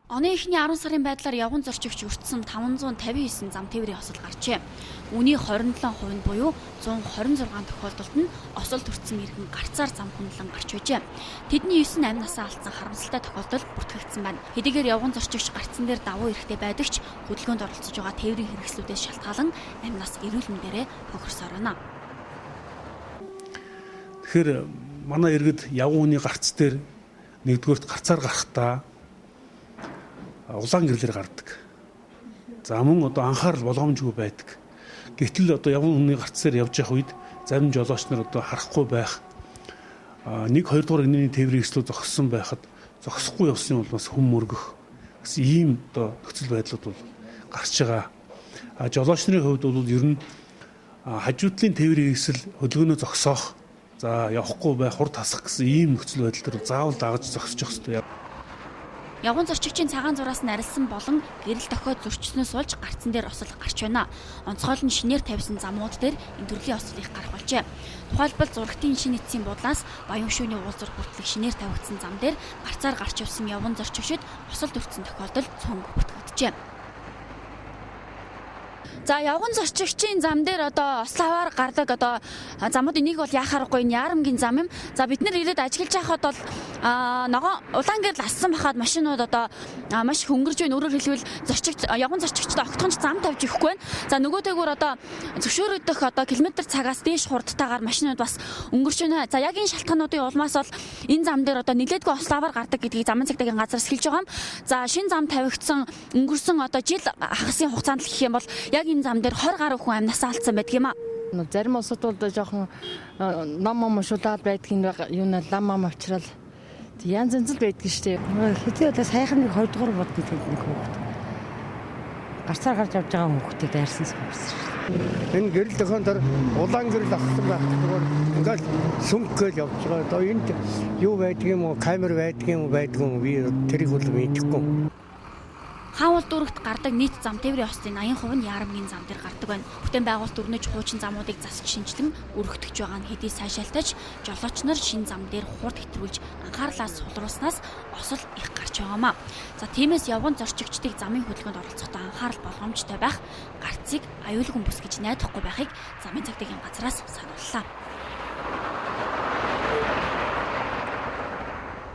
Оны эхний 10 сарын байдлаар явган зорчигч өртсөн 559 зам тээврийн осол гарчээ. Үүний 27% нь буюу 126 тохиолдолд нь осол төрсэн иргэн гарцаар зам хөндлөн гарч байжээ. Тэдний 9 нь амь насаа алдсан харамсалтай тохиолдол бүртгэгдсэн байна. Хэдийгээр явган зорчигч гарцсан дээр давуу эрхтэй байдаг ч хөдөлгөөнд оролцож байгаа тээврийн хэрэгслүүдээс шалтгаалan амь нас эрүүл мэндээрээ хохирсоор байна. Тэгэхээр манай иргэд явган хүний гарц дээр нэгдүгээрт гарцаар гарахдаа улаан гэрлээр гардаг. За мөн одоо анхаарал болгоомжгүй байдаг. Гэтэл одоо явган хүний гарц дээр явж явах үед зарим жолооч нар одоо харахгүй байх, 1 2 дугаар нэгний тээврийн хэрэгслүүд зогссон байхад зогсохгүй явсны улмаас хүм мөргөх гэсэн ийм одоо нөхцөл байдлууд бол гарч байгаа. А жолооч нарын хувьд бол ер нь хажуу талын тээврийн хэрэгсэл хөдөлгөөнөө зогсоох, за явахгүй байх, хурд хасах гэсэн ийм нөхцөл байдал дээр заавал дагаж зогсож явах хэрэгтэй. Явган зорчигчийн цагаан зураас нь арилсан болон гэрэл дохиод зөрчснөөс болж гарцан дээр осол гарч байна. Онцгойл нь шинээр тавьсан замууд дээр энэ төрлийн осол их гарах болжээ. Тухайлбал зурагтын шинэ эцсийн буудлаас Баян шүүний уулзуур хүртэлх шинээр тавигдсан зам дээр гарцаар гарч явсан явган зорчигчид осол төрсөн тохиолдол цөөнгүй бүртгэгджээ. За явган зорчигчийн зам дээр одоо осол аваар гардаг одоо замуудын нэг бол яах аргагүй энэ Ярамгийн зам юм. За бид нэр ирээд ажиглаж байхад бол ногоон улаан гэрэл ассан бахад машинууд одоо маш их өнгөрж байна. Өөрөөр хэлбэл зорчигч явган зорчигчдод огтхонч зам тавьж өгөхгүй байна. За нөгөөтэйгүр одоо зөвшөөрөгдөх одоо километр цагаас дээш хурдтайгаар машинууд бас өнгөрч байна. За яг энэ шалтгаануудын улмаас бол энэ зам дээр одоо нэлээдгүй осол аваар гардаг гэдгийг замын цагдаагийн газраас хэлж байгаа юм. За шинэ зам тавигдсан өнгөрсөн одоо жил хагасын хугацаанд л гэх юм бол яг энэ зам дээр 20 гаруй хүн амнасаа алдсан байдаг юм а. Зарим улсууд бол жоохон ном ном уншуулаад байдгийн юу нэ лам ам авчрал янз янз л байдаг шүү дээ. Хэзээ одоо сайхан нэг 2 дугаар буданд нэг хүүхэд. Гарцаар гарч явж байгаа хүүхдээ дайрсан суусан шүү дээ. Энэ гэрэл дохион дээр улаан гэрэл авсан байх зүгээр ингээл сүнх гээл явж байгаа. Одоо энд юу байдаг юм уу, камер байдаг юм уу, байдгүй юм би тэрийг бол мэдэхгүй. Хаан уул дүүрэгт гардаг нийт зам тээврийн ослын 80% нь Ярамгийн зам дээр гардаг байна. Бүтэн байгуулалт өрнөж хуучин замуудыг засч шинжилэн өргөтгөж байгаа нь хэдий сайшаалтай ч жолооч нар шинэ зам дээр хурд хэтрүүлж анхаарлаа сулруулснаас осол их гарч байгаамаа. За тиймээс явган зорчигчдыг замын хөдөлгөөнд оролцохдоо анхаарал болгоомжтой байх, гарцыг аюулгүй бүс гэж найдахгүй байхыг замын цагдаагийн газраас санууллаа.